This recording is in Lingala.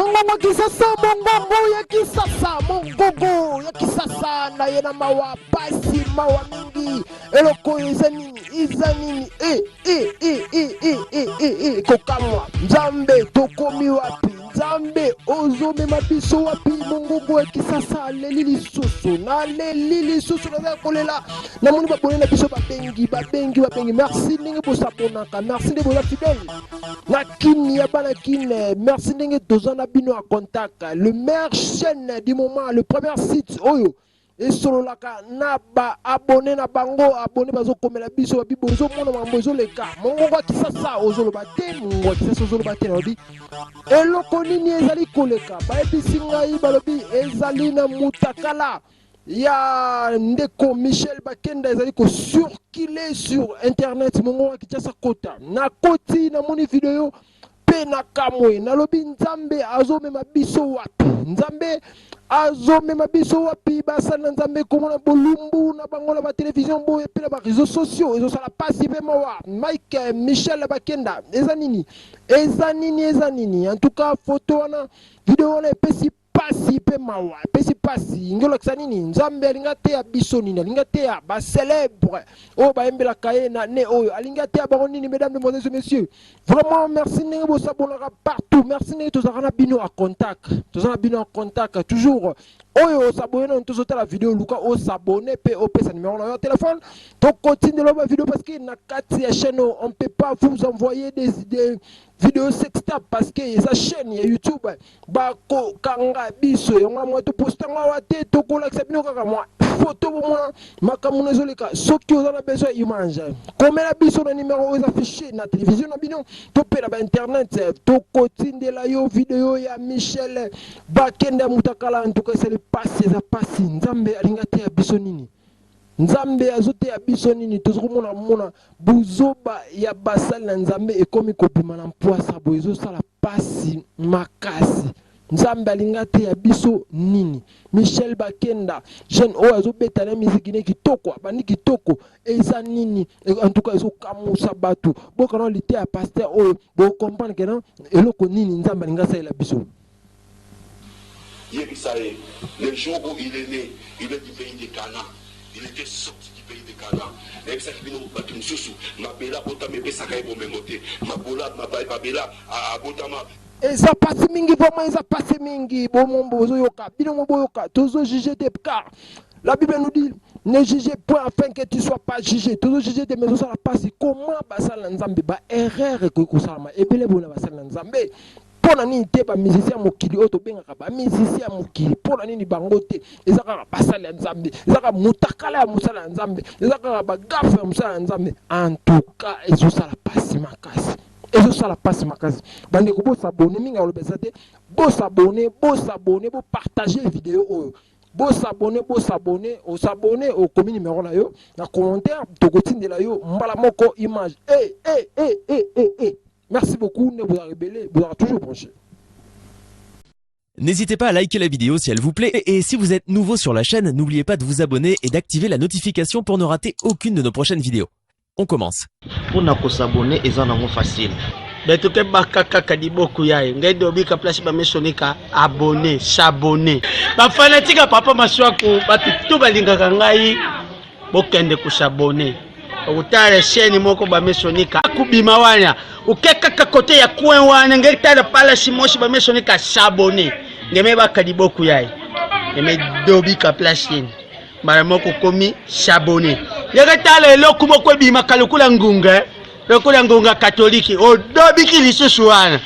Mongongo Kisasa, mongongo ya Kisasa, mongongo ya Kisasa na ye na mawa pasi mawa mingi. Eloko oyo eza nini? Eza nini? E e e e e e e e kokamwa. Nzambe tokomi wapi? Nzambe ozomema biso wapi? Mongongo ya Kisasa aleli lisusu, naleli lisusu, naza kolela. Namoni babone na biso babengi, babengi, babengi. Merci ndenge bosabonaka, merci ndenge boza fidèle na Kin ya bana Kin. Merci ndenge toza na bino ya contact. Le meilleur chaîne du moment, le premier site oyo esololaka na ba abonné na bango, abonné bazokomela biso babi bozomona makambo ezoleka. Mongongo ya Kisasa ozoloba te, mongongo ya Kisasa ozoloba te. Nalobi eloko nini ezali koleka? Bayebisi ngai, balobi ezali na mutakala ya ndeko Michel Bakenda ezali ko circuler sur internet. Mongongo ya Kinshasa kota nakoti, namoni video mpe nakamwe, nalobi Nzambe azomema biso wapi? Nzambe azomema biso wapi? Basali na Nzambe komona bolumbu na bango na batelevizio boye mpe na bareseau sociaux ezosala pasi mpe mawa. Mike Michel Bakenda, eza nini? Eza nini? Eza nini? En tout cas photo wana, video wana epesi pasi mpe mawa, epesi pasi. Ngi olakisa nini? Nzambe alingi ateya biso nini? Alingi ateya bacélèbre oyo bayembelaka ye na ne oyo, alingi ateya bango nini? Mesdames, demoiselles et messieurs, vraiment merci ndenge bosabonaka partout, merci ndenge tozalaka na bino en contact, toza na bino en contact toujours. Oyo osabone nano, tozotala video, luka osabone mpe opesa numéro na yo ya telefone, tokotindela ba vidéo, parce que na kati ya chaîne oyo on peut pas vous envoyer des vidéos sextape, parce que eza chaîne ya YouTube, bakokanga biso. Yango mwa toposta ngo awa te, tokolakisa bino kaka mwa foto bomona makambo na ezoleka. Soki oza na besoin image, komela biso na numéro oyo eza affiché na télévision na bino to mpe na bainternet, tokotindela yo video ya Michel Bakende ya mutakala. Ntuka esali pasi, eza pasi. Nzambe alingi ateya biso nini? Nzambe azoteya biso nini? Tozokomona mona buzoba ya basali na Nzambe ekomi kobima na mpwasa boye, ezosala pasi makasi. Nzambe alingi ateya biso nini? Michel Bakenda, jeune oyo azobeta na miziki ne kitoko, abandi kitoko, eza nini? En tout cas ezokamusa bato. Bokana lite ya pasteur oyo, bocomprendre ke na eloko nini Nzambe alingi asalela biso. Yebisa ye, le jour où il est né, il est du pays de Canaan. Il était sorti du pays de Canaan. Nayebisaki bino, bato mosusu mabele abotama epesaka ye bomengo te. Mabola mabele abotama. Eza pasi mingi, vraiment eza pasi mingi. Bomombo bozoyoka, bino mo boyoka, tozojuge te, car la Bible nous dit: ne jugez point afin que tu sois pas jugé. Tozojuge te, mais ozosala pasi. Comment basala na Nzambe, baerreur ekoki kosalama ebele boye na basala na Nzambe? Mpo na nini te bamusicien ya mokili oyo tobengaka bamusicien ya mokili, mpo na nini bango te? Eza kaka basali ya Nzambe, eza kaka mutakala ya mosala ya Nzambe, eza kaka bagafe ya mosala ya Nzambe. En tout cas ezosala pasi makasi, ezosala pasi makasi. Bandeko, bosabone mingi, aloba eza te. Bosabone, bosabone, bopartage video oyo, bosabone, bosabone. Osabone, okomi numéro na yo na commentaire, tokotindela yo mbala moko image. E e e e e e merci beaucoup nde bozalaka ebele, bozalaka toujours branché. N'hésitez pas à liker la vidéo si elle vous plaît et si vous êtes nouveau sur la chaîne, n'oubliez pas de vous abonner et d'activer la notification pour ne rater aucune de nos prochaines vidéos. On commence. Mpona kosabone eza nango facile. Beto ke baka kaka liboku ya ye ngai dobika place bamesonika abonné, s'abonner. Bafanatika papa Maswaku, bato tu balingaka ngai, bokende kosabonner, okotala chaîne moko bamesonika akubima wana, oke kaka kote ya coin wana, ngai tala palasi mosi bamesonika s'abonner, ngeme baka liboku ya ye, ngeme dobika place yeni, mbala moko okomi s'abonner. Ndenge tala eloko moko ebimaka lokola ngunga, lokola ngonga katolike, odobiki lisusu wana.